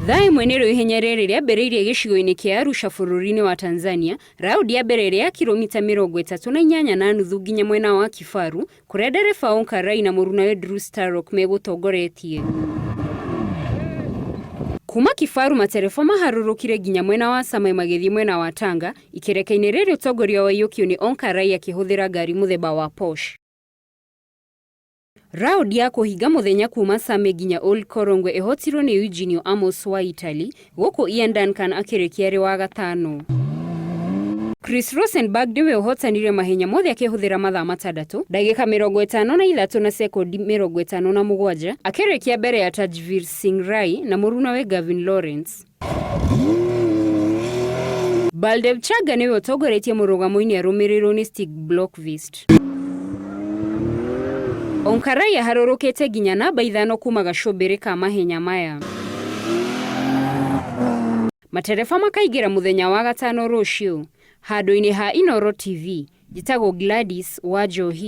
Thaa ĩmwe nĩrĩo ihenya rĩrĩ rĩambĩrĩirie gĩcigo-inĩ kĩa Arusha bũrũri-inĩ wa Tanzania, raũndi ya mbere ĩrĩ ya kiromita 38.5 nginya mwena wa Kifaru kũrĩa ndereba Onkar Rai na mũrunawe Drew Starrock megũtongoretie. Kuma Kifaru matereba maharũrũkire nginya mwena wa Same magĩthiĩ mwena wa Tanga, ikereka-inĩ rĩrĩ ũtongoria waiyũkio nĩ Onkar Rai akĩhũthĩra ngari mũthemba wa Porsche. Raũndi ya kũhinga mũthenya kuma Same nginya Old Korongwe ĩhotirwo nĩ Eugenio Amos wa Italy, gũkũ Ian Duncan akĩrĩkia arĩ wa gatano. Chris Rosenberg nĩwe ũhotanire mahenya mothe akĩhũthĩra mathaa 6, ndagĩka 53 na sekondi 57, akĩrĩkia mbere ya Tajvir Singh Rai na mũrunawe Gavin Lawrence. Baldev Chager nĩwe ũtongoretie mũrũgamo-inĩ arũmĩrĩirwo nĩ Stig Blomqvist. Onkarai aharũrũkĩte nginya namba ithano kuma gacũmbĩrĩ ka mahenya maya. Matereba makaingĩra mũthenya wa gatano rũciũ. Handũ-inĩ ha Inooro TV, njĩtagwo Gladys Wanjohi.